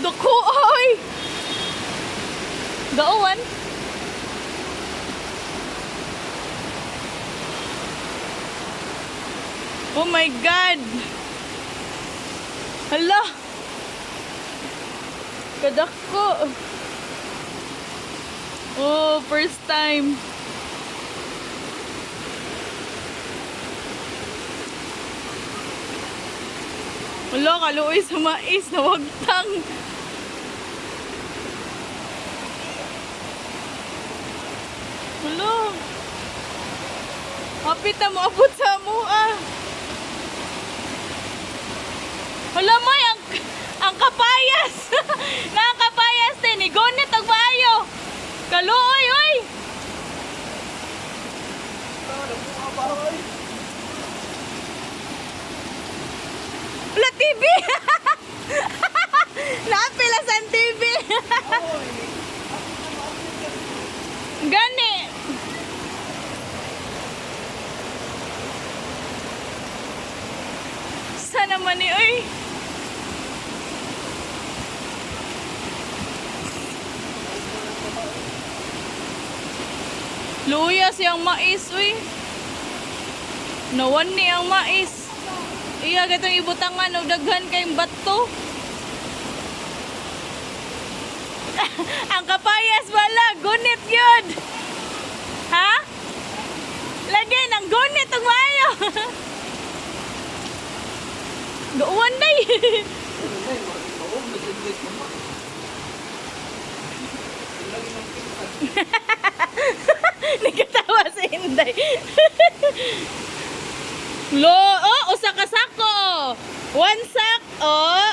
Dako, oy! Gauwan. Oh my God! Hala! Kadako! Oh, first time. Wala, kaluoy sa mais, nawagtang. Wala. Hapit na mo abot sa mua. Wala may ang kapayas. Na ang kapayas din ni gonit og maayo. Kaluoy oy. Wala TV. Naapila sa TV. Gani. Sana man ni oy. Luya siyang mais, uy. Nawan ni ang mais. Iya, gatong ibutangan og daghan kayong bato. Ang kapayas wala, gunit yun. Ha? Lagi nang gunit og maayo. Gauwan day. Nagkatawa si Inday. Lo, oh, usa ka sako. One sack, oh.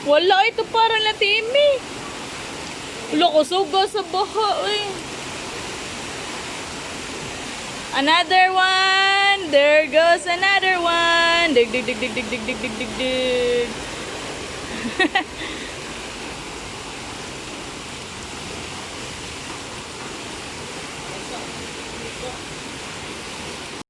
Wala ito para na Timmy. Lo, kusugo sa baha, uy. Another one. There goes another one. Dig, dig, dig, dig, dig, dig, dig, dig, dig, dig.